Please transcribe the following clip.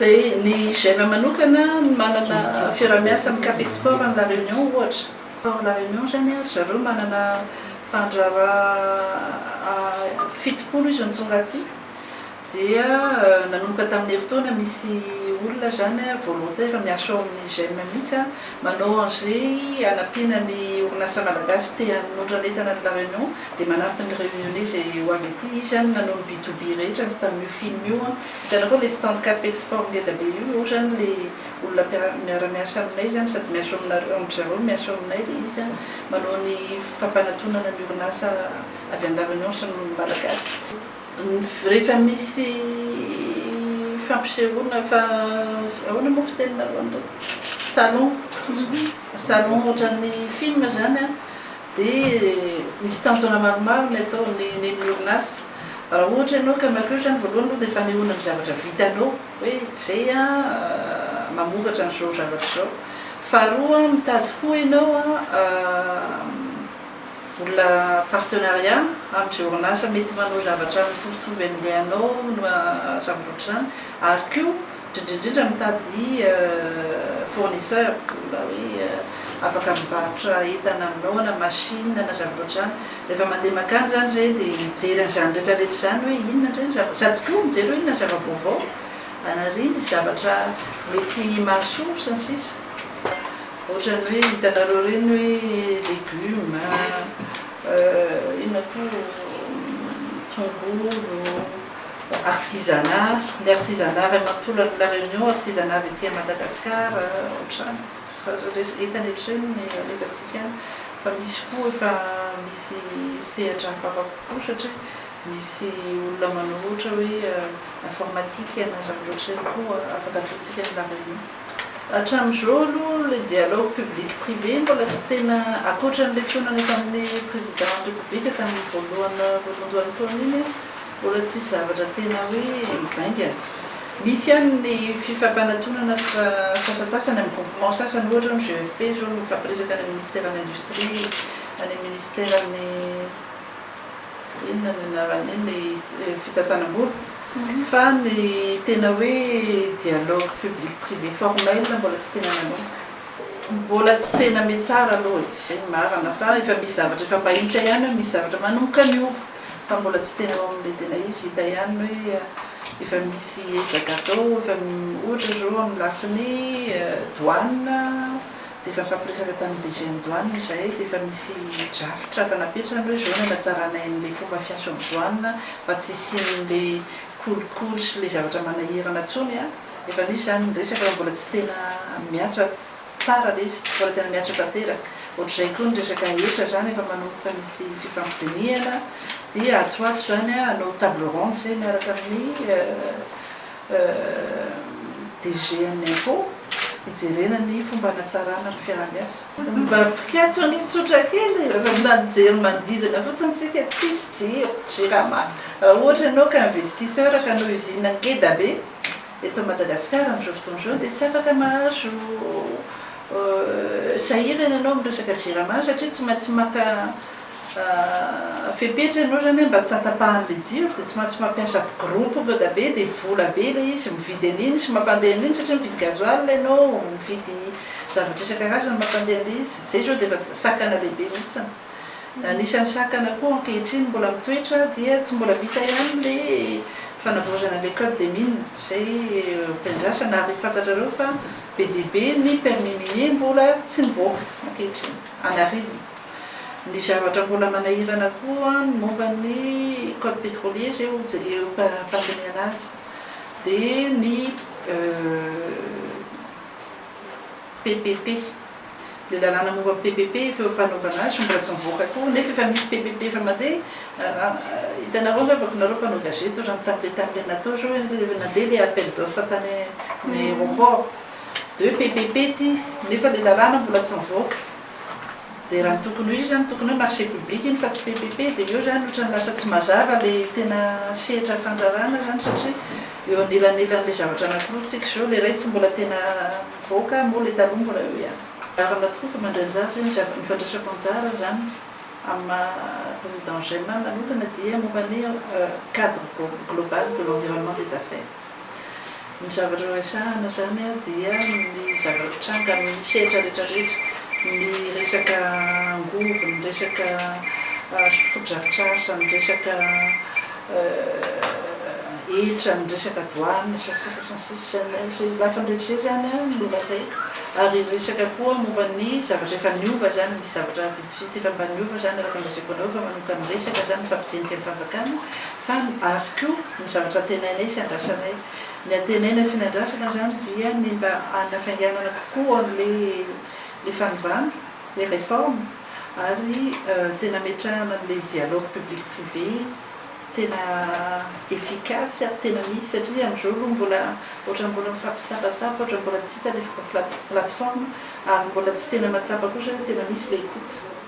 Zay ny GEM manokana ny manana fiaraha-miasa amin'ny Cap Export any La Réunion ohatra. Port La Réunion zany ry zareo manana mpandraharaha 70 izy no tonga aty. Dia nanomboka tamin'ny herintaona misy olona zany volontaire miasa ao amin'ny GEM mihitsy manao an'izay hanampiana ny orinasa malagasy te hanondrana entana any La Réunion dia manampy ny Réunionnais izay ho avy aty. Izy zany nanao ny B to B rehetra tamin'io film io. Hitanao koa le stand Cap Export ngeda be io, eo zany le olona miara-miasa aminay zany sady miasa aminareo, amin-dry zareo miasa aminay le izy manao ny fampanatonana ny orinasa avy any La Réunion sy ny malagasy. Rehefa misy fampisehoana fa ahoana moa fiteninareo an'ireny? Salon, salon ohatran'ny film zany dia misy tanjona maromaro ny atao ny ny orinasa. Raha ohatra ianao ka mankeo zany voalohany aloha dia fanehoana ny zavatra vitanao hoe zay mamokatra an'izao zavatra izao. Faharoa mitady koa ianao olona partenariat amin'izay orinasa mety manao zavatra mitovitovy amin'ilay anao zavatra ohatr'izany ary koa indrindra indrindra mitady fournisseur olona hoe afaka mivarotra entana aminao na machine na zavatra ohatr'izany. Rehefa mandeha mankany zany zay dia mijery an'izany rehetra rehetra izany hoe inona indray ny zavatra sady koa mijery hoe inona ny zava-baovao anary misy zavatra mety mahasoa sy ny sisa. Ohatran'ny hoe hitanareo ireny hoe légumes, inona koa tongolo, artisanat, ny artisanat iray manontolo any La Réunion, artisanat avy aty Madagascar, ohatr'izany. Fa entana ohatr'ireny no alefantsika any. Fa misy koa efa misy sehatra hafahafa kokoa satria misy olona manao ohatra hoe informatique na zavatra ohatr'ireny koa afaka ataontsika any La Réunion. Hatramin'izao aloha ilay dialogue public privé mbola tsy tena, ankoatran'ilay fihaonana tamin'ny président République tamin'ny voalohany voalohandohan'ny taona iny, mbola tsisy zavatra tena hoe mivaingana. Misy ihany ny fifampanatonana sasantsasany amin'ny groupement sasany, ohatra hoe ny GEFP izao mifampiresaka any amin'ny ministeran'ny industrie, any amin'ny ministeran'ny inona ny anaran'iny, fitantanam-bola. Fa ny tena hoe dialogue public privé formel mbola tsy tena nanomboka. Mbola tsy tena mihetsara aloha e, izay no marina fa efa misy zavatra efa mba hita ihany hoe misy zavatra manomboka miova fa mbola tsy tena ao amin'ilay tena izy. Hita ihany hoe efa misy ezaka atao, efa ohatra izao amin'ny lafiny douane dia efa nifampiresaka tamin'ny DG ny douane izahay dia efa misy drafitra efa napetrany hoe izao no hanatsaranay an'ilay fomba fiasa ao amin'ny douane mba tsy hisian'ilay kolikoly sy ilay zavatra manahirana intsony. Efa nisy izany ny resaka fa mbola tsy tena mihatra tsara ilay izy, tsy mbola tena mihatra tanteraka. Ohatr'izay koa ny resaka hetra izany efa manomboka misy fifampidinihana dia ato ho ato izany hanao table ronde izay miaraka amin'ny DG an'ny impôt hijerena ny fomba hanatsarana ny fiaraha-miasa. Mba mpikatso anie tsotra kely rehefa mijery manodidina fotsiny tsika tsisy jiro, jirama. Raha ohatra ianao ka investisseur ka hanao usine ngeda be eto Madagasikara amin'izao fotoana izao dia tsy afaka mahazo sahirana ianao amin'ny resaka jirama satria tsy maintsy maka fepetra ianao zany mba tsy hatapahan'ilay jiro dia tsy maintsy mampiasa groupe be dia be dia vola be ilay izy mividy an'iny sy mampandeha an'iny satria mividy gasoil ianao, mividy zavatra isan-karazany mampandeha an'ilay izy. Izay izao dia efa sakana lehibe mihitsy. Anisan'ny sakana koa ankehitriny mbola mitoetra dia tsy mbola vita ihany ilay fanavaozana ilay code des mines izay ampiandrasana ary fantatrareo fa be dia be ny permis minier mbola tsy nivoaka ankehitriny, an'arivony. Ny zavatra mbola manahirana koa ny momba ny code pétrolier izay ho eo am-pandinihana azy dia ny PPP. Ilay lalàna momba ny PPP efa eo am-panaovana azy fa mbola tsy nivoaka koa nefa efa misy PPP efa mandeha. Hitanareo angambako nareo mpanao gazety ohatran'ny tamin'ilay tamin'ilay natao izao hoe nandeha ilay appel d'offre tany amin'ny aéroport dia hoe PPP ity nefa ilay lalàna mbola tsy nivoaka. Dia raha ny tokony ho izy izany tokony hoe marché public iny fa tsy PPP dia eo izany ohatran'ny lasa tsy mazava ilay tena sehatra fandrarana izany satria eo anelanelan'ilay zavatra anankiroa tsika izao, ilay iray tsy mbola tena mivoaka moa ilay taloha mbola eo ihany. Marina tokoa fa mandray anjara izay ny zava, ny fandraisako anjara izany amin'ny maha président GEM ahy manokana dia momba ny cadre global de l'environnement des affaires. Ny zavatra horesahana zany dia ny zavatra mitranga amin'ny sehatra rehetrarehetra, ny resaka angovo, ny resaka fotodrafitrasa, ny resaka hetra, ny resaka douane, sy ny sisa sy ny sisa. Izay lafiny rehetra izay zany no lazaiko. Ary resaka koa momba ny zavatra efa niova zany, misy zavatra vitsivitsy efa mba niova zany araka ny lazaiko anareo fa manomboka miresaka zany mifampidinika amin'ny fanjakana fa ary koa ny zavatra antenainay sy andrasanay. Ny antenaina sy ny andrasana zany dia ny mba hanafainganana kokoa an'le le fanovana, le réforme, ary tena ametrahana an'le dialogue public privé tena efficace ary tena misy, satria amin'izao aloha mbola ohatran'ny mbola mifampitsapatsapa, ohatran'ny mbola tsy hita le plateforme ary mbola tsy tena mahatsapa kosa hoe tena misy le écoute.